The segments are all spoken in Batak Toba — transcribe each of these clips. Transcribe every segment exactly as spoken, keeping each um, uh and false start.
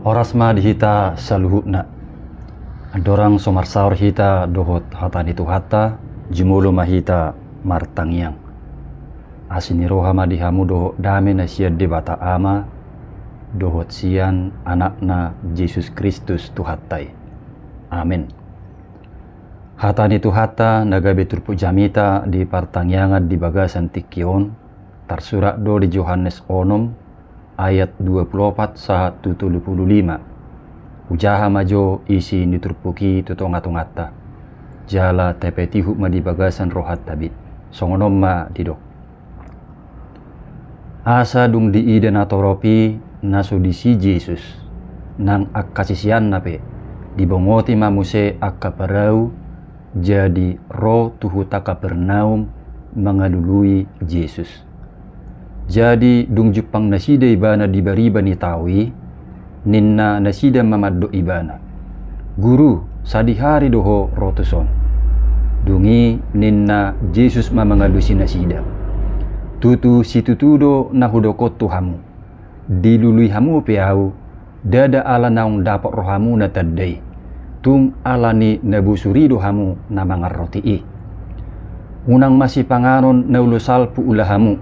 Horas ma di hita saluhutna. Andorang so marsaor hita dohot hata ni Tuhanta, jumolo ma hita martangiang. Asi ni roha ma di hamu dohot dame na sian Debata Ama, dohot sian Anakna Jesus Kristus Tuhanta i. Amen. Hata ni Tuhanta na gabe turpuk jamita di partangiangan di bagasan tingki on, tarsurat do di Johannes onom, ayat dua pulu opat sahat tu tolu pulu lima. Hujaha ma jo isi ni turpuk i tu tonga-tonganta. Jala tapatihut ma di bagasan rohanta be. Songon on ma didok. Asa dung diida natorop i na so disi Jesus, nang angka siseanna pe, dibongoti ma muse angka parau, jadi ro tu huta Kapernaum mangalului Jesus. Jadi dung jumpang nasida ibana di bariba ni tao i, ninna nasida ma mandok ibana, "Guru, sadihari do ho ro tuson." Dung i ninna Jesus ma mangalusi nasida, "Tutu situtu do na hudok on tu hamu, dilului hamu pe ahu, ndada ala naung dapot rohamuna tanda i, tung ala ni na bosur i do hamu na mangan roti i. Unang ma sipanganon na ulos salpu ula hamu,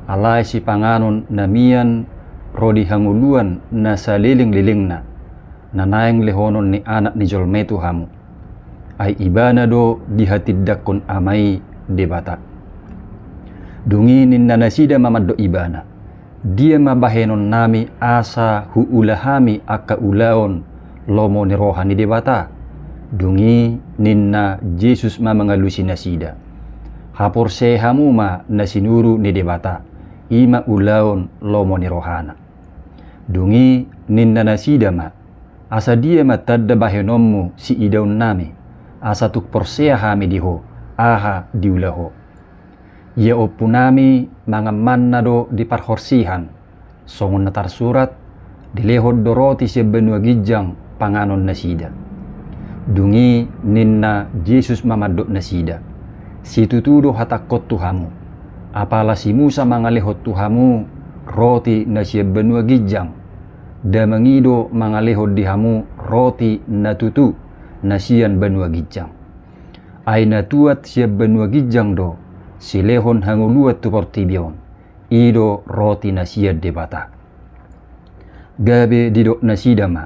alai sipanganon na mian ro di hangoluan na saleleng-lelengna, na naeng lehonon ni Anak ni jolma i tu hamu. Ai ibana do dihatindangkon Ama i Debata." Dung i ninna nasida ma mandok ibana, "Dia ma bahenonnami asa huula hami angka ulaon lomo ni roha ni Debata?" Dung i ninna Jesus ma mangalusi nasida, "Haporseai hamu ma na sinuru ni Debata, i ma ulaon lomo ni rohana." Dung i ninna nasida ma, "Asa dia ma tanda bahenonmu siidaonnami, asa tung porsea hami di ho, aha diula ho?" "Ia ompunami mangan manna do di parhorsihan, songon na tarsurat, dilehon do roti sian banua ginjang panganon nasida." Dung i ninna Jesus ma mandok nasida, "Situtu do hatangkon tu hamu, apala si Musa mangalehon tu hamu roti na sian banua ginjang, damang i do mangalehon di hamu roti na tutu na sian banua ginjang. Ai na tuat sian banua ginjang do silehon hangoluan tu portibi on, i do roti na sian Debata." Gabe didok nasida ma,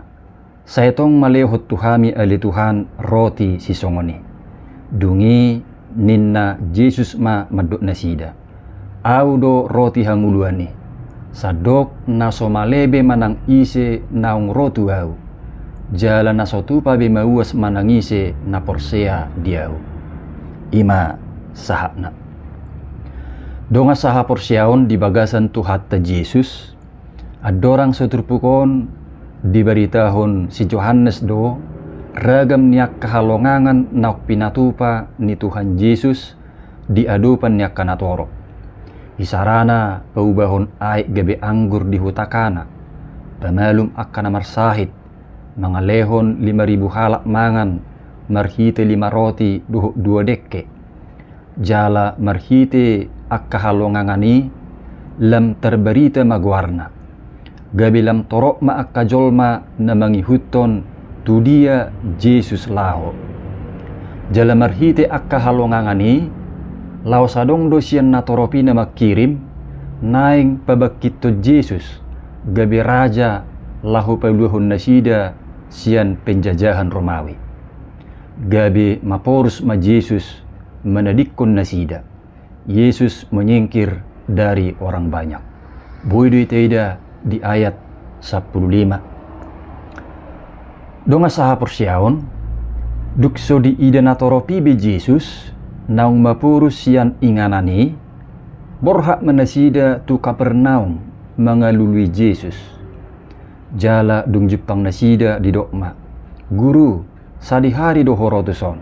"Sai tong malehon tu hami ale Tuhan roti sisongon i." Dung i ninna Jesus ma mandok nasida, "Ahu do roti hangoluan i. Sandok na so male be manang ise naung ro tu ahu, jala na so tupa be mauas manang ise na porsea di ahu." I ma sahatna. Dongan sahaporseaon di bagasan Tuhanta Jesus, andorang so turpuk on dibaritahon si Johannes do ragam ni angka halongangan naung pinatupa ni Tuhan Jesus di adopan ni angka natorop. Isarana paubahon aek gabe anggur di huta Kana, pamalum angka na marsahit, mangalehon lima ribu halak mangan marhite lima roti dohot dua dengke. Jala marhite angka halongangan i lam tarbarita ma goarna. Gabe lam torop ma angka jolma na mangihuthon tu dia Jesus laho. Jala marhite angka halongangan i, laos adong do sian natorop i na mangkirim, naeng pabangkithon Jesus, gabe raja laho paluahon nasida sian penjajahan Romawi. Gabe maporus ma Jesus manadingkon nasida. Yesus menyingkir dari orang banyak. Boi do itaida di ayat sampulu lima. Dongan sahaporseaon, dung so diida natorop i be Jesus naung maporus sian inganan i, borhat ma nasida tu Kapernaum mangalului Jesus. Jala dung jumpang nasida didok ma, "Guru, sadihari do ho ro tuson."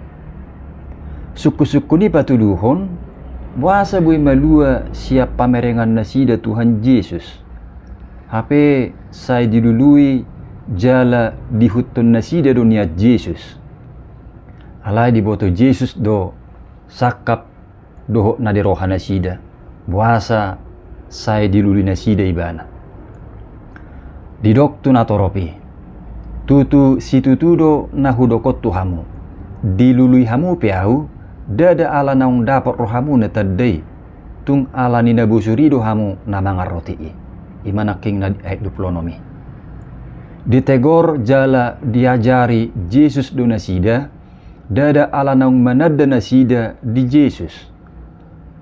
Sungkun-sungkun i patuduhon, boasa boi malua sian pamerengan nasida Tuhan Jesus. Hape sai dilului jala diihuthon nasida do nian Jesus. Alai diboto Jesus do sangkap dohot na di roha nasida, boasa sai dilului nasida ibana. Didok tu natorop i, Tutu situtu do na hudok on tu hamu: Dilului hamu pe ahu, ndada ala naung dapot rohamuna tanda i, tung ala ni na bosur i do hamu na mangan roti i. I ma nangkin na di ayat dua pulu onom i. Ditegor jala diajari Jesus do nasida, ndada ala naung mananda nasida di Jesus,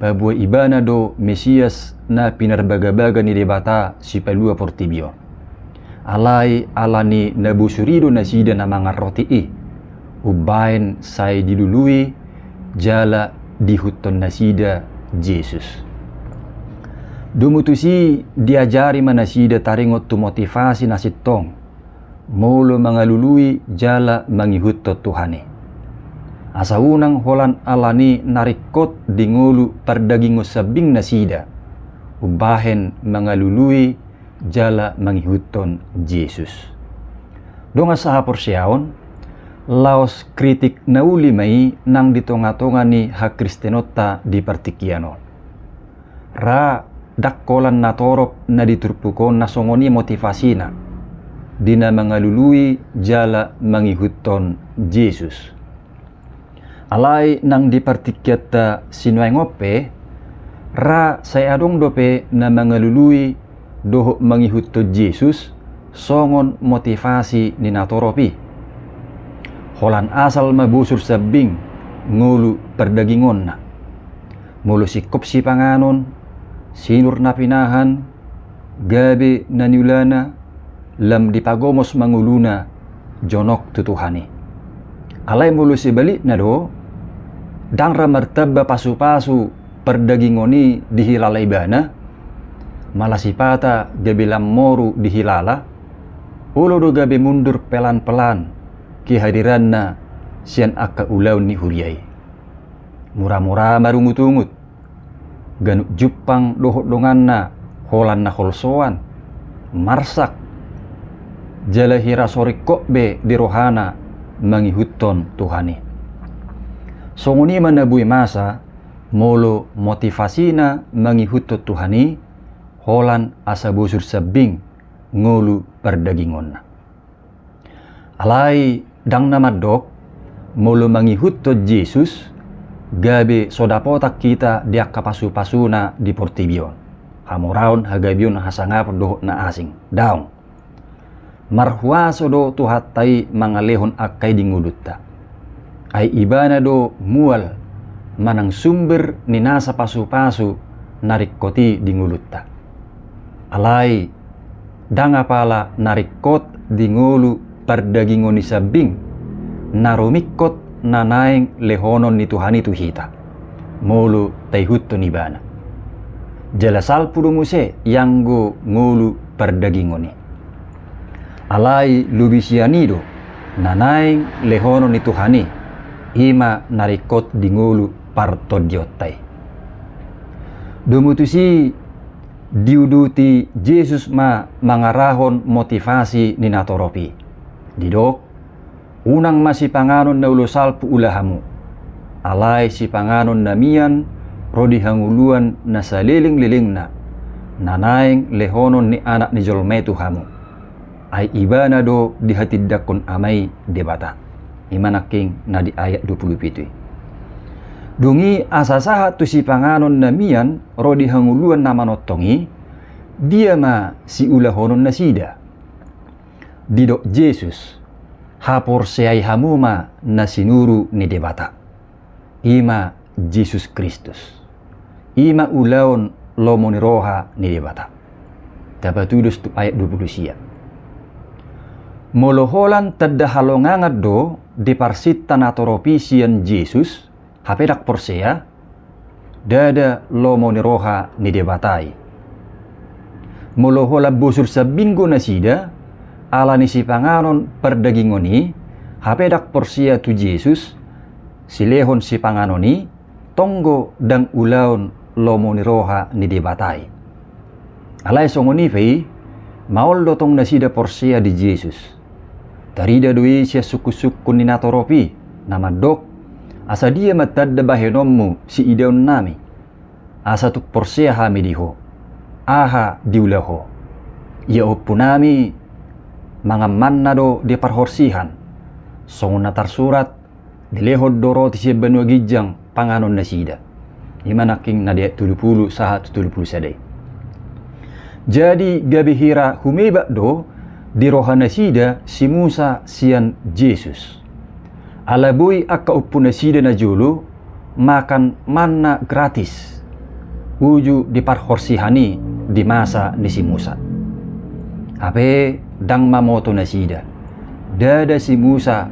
paboa Ibana do Mesias na pinarbagabaga ni Debata sipalua portibi on. Alai ala ni na bosur i do nasida na mangan roti i, umbahen sai dilului jala diihuthon nasida Jesus. Domu tusi diajari ma nasida taringot tu motivasi na sintong molo mangalului jala mangihuthon Tuhan i. Asa unang holan ala ni na ringkot di ngolu pardagingon sambing nasida, umbahen mangalului jala mangihuthon Jesus. Dongan sahaporseaon, laos kritik na uli ma i nang di tongatonga ni hakristenonta di partingkian on. Ra ndang holan na torop na di turpuk on na songon i motivasina di na mangalului jala mangihuthon Jesus. Alai nang di partingkianta sinuaeng on pe, ra sai adong dope na mangalului dohot mangihuthon Jesus songon motivasi ni na torop i. Holan asal ma bosur sambing ngolu pardagingonna. Molo singkop sipanganon, sinur na pinahan, gabe na niulana, lam dipagomos ma ngoluna jonok tu Tuhan i. Alai molo sebalikna do, ndang ra martamba pasupasu pardagingon i dihilala ibana, malah sipata gabe lam moru dihilala, olo do gabe mundur pelan-pelan kehadiranna sian angka ulaon ni huria i. Muramura marungutungut, ganup jumpang dohot donganna holan na holsoan, marsak, jala hira so ringkot be di rohana mangihuthon Tuhan i. Songon i ma na boi masa molo motivasina mangihuthon Tuhan i holan asa bosur sambing ngolu pardagingonna. Alai ndang na mandok molo mangihuthon Jesus gabe so dapotan hita di angka pasupasuna di portibi on, hamoraon, hagabeon, hasangapon dohot na asing. Daong. Marhuaso do Tuhanta i mangalehon angka i di ngolunta. Ai Ibana do mual manang sumber ni nasa pasupasu na ringkot i di ngolunta. Alai ndang apala na ringkot di ngolu pardagingon i sambing na rumingkot na naeng lehonon ni Tuhan i tu hita, molo taihuthon Ibana. Jala salpu do muse ianggo ngolu pardagingon i. Alai lobi sian i do na naeng lehonon ni Tuhan i, i ma na ringkot di ngolu partondionta i. Domu tusi diuduti Jesus ma mangarahon motivasi ni na torop i. Didok, unang ma sipanganon na olo salpu ula hamu, alai sipanganon na mian ro di hangoluan na salelenglelengna, na naeng lehonon ni Anak ni jolma i tu hamu. Ai Ibana do dihatindangkon Ama i Debata. I ma nangkin na di ayat dua pulu pitu i. Dung i asa sahat tu sipanganon na mian ro di hangoluan na manongtong i, dia ma siulahonon nasida? Didok Jesus, haporseai hamu ma na sinuru ni Debata. I ma Jesus Kristus. I ma ulaon lomo ni roha ni Debata. Tapatudos tu ayat dua pulu sia. Molo holan tanda halongangan do diparsinta na torop i sian Jesus, hape ndang porsea, ndada lomo ni roha ni Debata i. Molo holan bosur sambing do nasida ala ni sipanganon pardagingon i, hape ndang porsea tu Jesus, silehon sipanganon i, tong do ndang ulaon lomo ni roha ni Debata i. Alai songon i pe i, maol do tong nasida porsea di Jesus. Tarida do i sian sungkunsungkun ni na torop i, na mandok, asa dia ma tanda bahenonmu siidaonnami, asa tung porsea hami di ho, aha diula ho. Ia ompunami mangan manna do di parhorsihan. Songon na tarsurat, dilehon do roti sian banua ginjang panganon nasida. I ma nangkin na di ayat tolu pulu sahat tu tolu pulu sada i. Jadi gabe hira humebak do di roha nasida si Musa sian Jesus. Ala boi angka ompu nasida na jolo mangan manna gratis uju di parhorsihan i di masa ni si Musa. Hape ndang mamoto nasida, ndada si Musa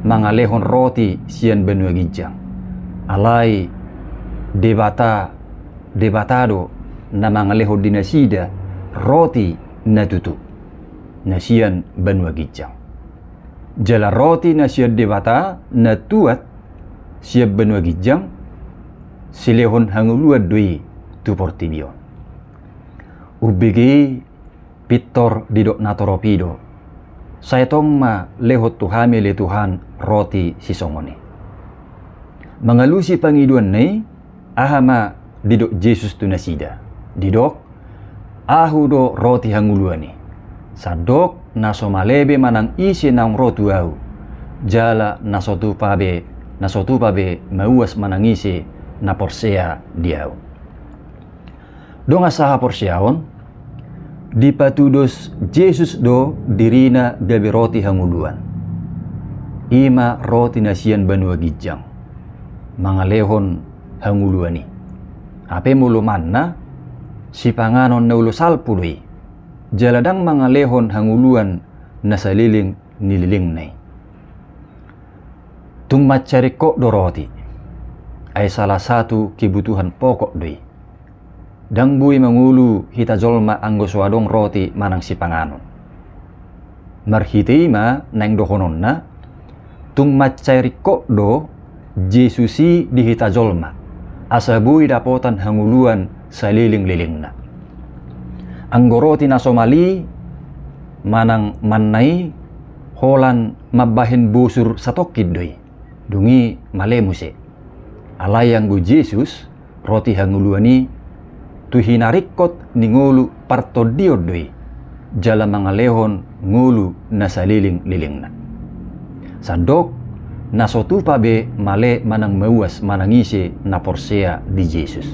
mangalehon roti sian banua ginjang. Alai Debata, Debata do na mangalehon di nasida roti na tutu, na sian banua ginjang. Jala roti na sian Debata na tuat sian banua ginjang, silehon hangoluan do i tu portibi on. Umbege i pintor didok na torop i do. Sai tong ma lehon tu hami ale Tuhan roti sisongon i. Mangalusi pangidoanna i, aha ma didok Jesus tu nasida? Didok, Ahu do roti hangoluan i. Sandok na so male be manang ise naung ro tu Ahu, jala na so tupa be, na so tupa be mauas manang ise na porsea di Ahu. Dongan sahaporseaon, dipatudos Jesus do dirina gabe roti hangoluan. I ma roti na sian banua ginjang, mangalehon hangoluan i. Hape molo manna, sipanganon na olo salpu do i, jala ndang mangalehon hangoluan na saleleng ni lelengna i. Tung mansai ringkot do roti, ai salah satu kebutuhan pokok do i. Ndang boi mangolu hita jolma anggo so adong roti manang sipanganon. Marhite i ma naeng dohononna, tung mansai ringkot do Jesus i di hita jolma, asa boi dapotan hangoluan saleleng-lelengna. Anggo roti na somal i manang manna i holan mambahen bosur satongkin do i, dung i male muse. Alai anggo Jesus, roti hangoluan i, tu hinaringkot ni ngolu partondion do i, jala mangalehon ngolu na saleleng-lelengna. Sandok na so tupa be male manang mauas manang ise na porsea di Jesus.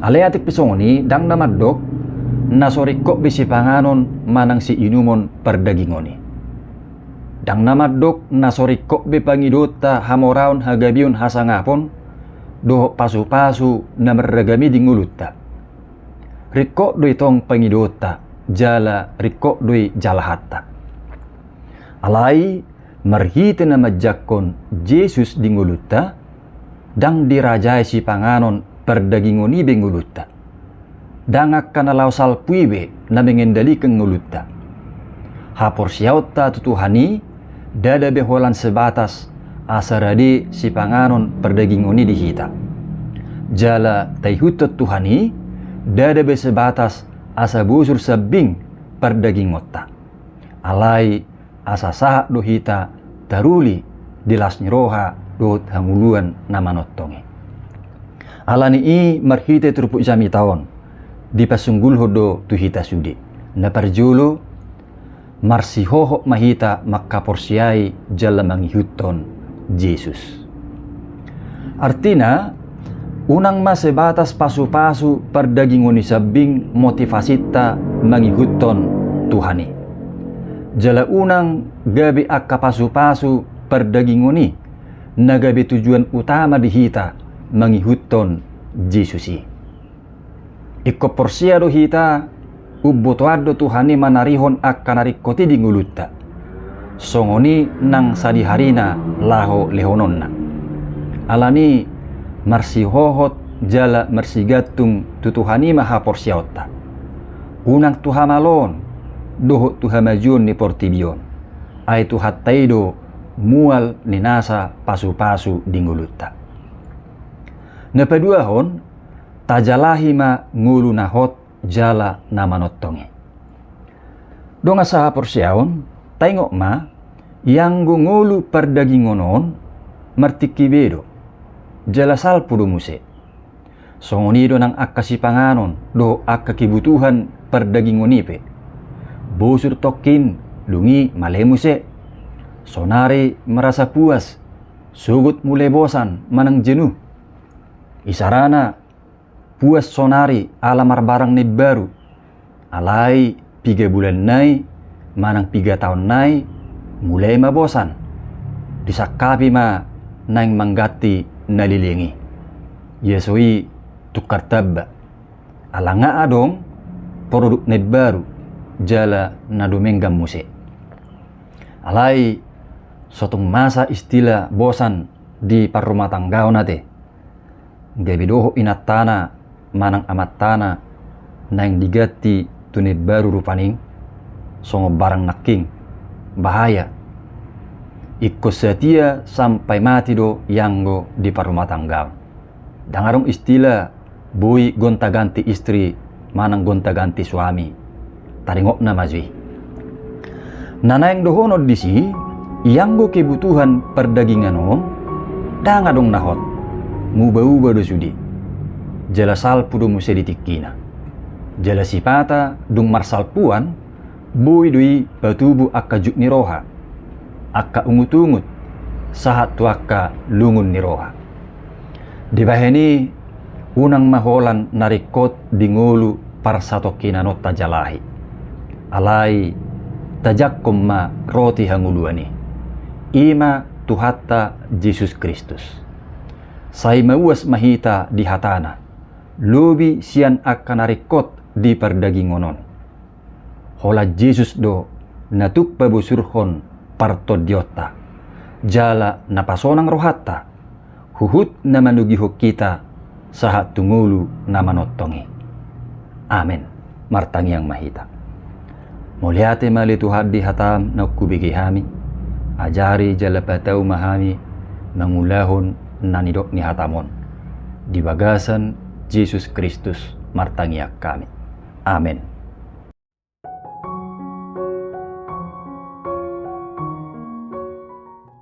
Alai atik pe songon i ndang na mandok na so ringkot be sipanganon manang siinumon pardagingon i. Ndang na mandok na so ringkot be pangidoonta hamoraon, hagabeon, hasangapon, dohot pasu-pasu na marragam i di ngolunta. Ringkot do i tong pangidoonta, jala ringkot do i jalahanta. Alai marhite na manjangkon Jesus di ngolunta, ndang dirajai sipanganon pardagingon i be ngolunta. Ndang angka na laho salpu i be na mengendalikan ngolunta. Haporseaonta tu Tuhan i ndada be holan sebatas asa rade sipanganon pardagingon i di hita. Jala taihuthon Tuhan i ndada be sebatas asa bosur sambing pardagingonta. Alai asa sahat do hita taruli di las ni roha dohot hangoluan na manongtong i. Alani i marhite turpuk jamita on, dipasunggulhon do tu hita sude. Na parjolo, marsihohot ma hita mangkaporseai jala mangihuthon Jesus. Artina, unang ma sebatas pasu-pasu pardagingon i sambing motivasinta mangihuthon Tuhan i. Jala unang gabe angka pasu-pasu pardagingon i na gabe tujuan utama di hita mangihuthon Jesus i. Ingkon porsea do hita, umbotoan do Tuhan i manarihon angka na ringkot i di ngolunta. Songon i nang sadiharina laho lehononna. Alani i marsihohot jala marsigantung tu Tuhan i ma haporseaonta. Unang tu hamaloon dohot tu hamajuon ni portibi on. Ai Tuhanta i do mual ni nasa pasu-pasu di ngolunta. Na paduahon, tajalahi ma ngolu na hot jala na manongtong i. Dongan sahaporseaon, taingot ma, ianggo ngolu pardagingon on martingki be do, jala salpu do muse. Songon i do nang angka sipanganon dohot angka kebutuhan pardagingon i pe. Bosur tongkin Dung i male muse. Sonari merasa puas, sogot mule bosan manang jenuh. Isarana puas sonari ala marbarang na imbaru. Alai piga bulan nai manang piga taon nai, mulai ma bosan. Disangkapi ma naeng mangganti na leleng i. Ia so i tungkar tamba. Ala nga adong produk na imbaru jala na dumenggan muse. Alai so tung masa istilah bosan di parrumatanggaon ate. Gabe dohot inantana manang amantana naeng diganti tu na imbaru rupani, songon barang nangkin. Bahaya. Ingkon satia sampai mati do ianggo di parrumatanggaon. Ndang adong istilah boi gonta-ganti istri manang gonta-ganti suami. Taringot nama jo i. Na naeng dohonon disi, ianggo kebutuhan pardagingan on, ndang adong na hot. Muba-uba do sude. Jala salpu do muse di tingkina. Jala sipata dung marsalpuan, boi do i patubu angka juk ni roha, angka ungut-ungut, sahat tu angka lungun ni roha. Dibahen i, unang ma holan na ringkot di ngolu parsatongkinanonta jalahi. Alai tajangkon ma roti hangoluan i. I ma Tuhanta Jesus Kristus. Sai mauas ma hita di hatana, lobi sian angka na ringkot di pardagingon on. Holan Jesus do na tuk pabosurhon partondionta, jala na pasonang rohanta, huhut na manogihon hita sahat tu ngolu na manongtong i. Amen. Martangiang ma hita. Mauliate ma ale Tuhan di hatam naung hubege hami, ajari jala patau ma hami mangulahon na nidok ni hatam on. Di bagasan Jesus Kristus martangiang hami. Amen.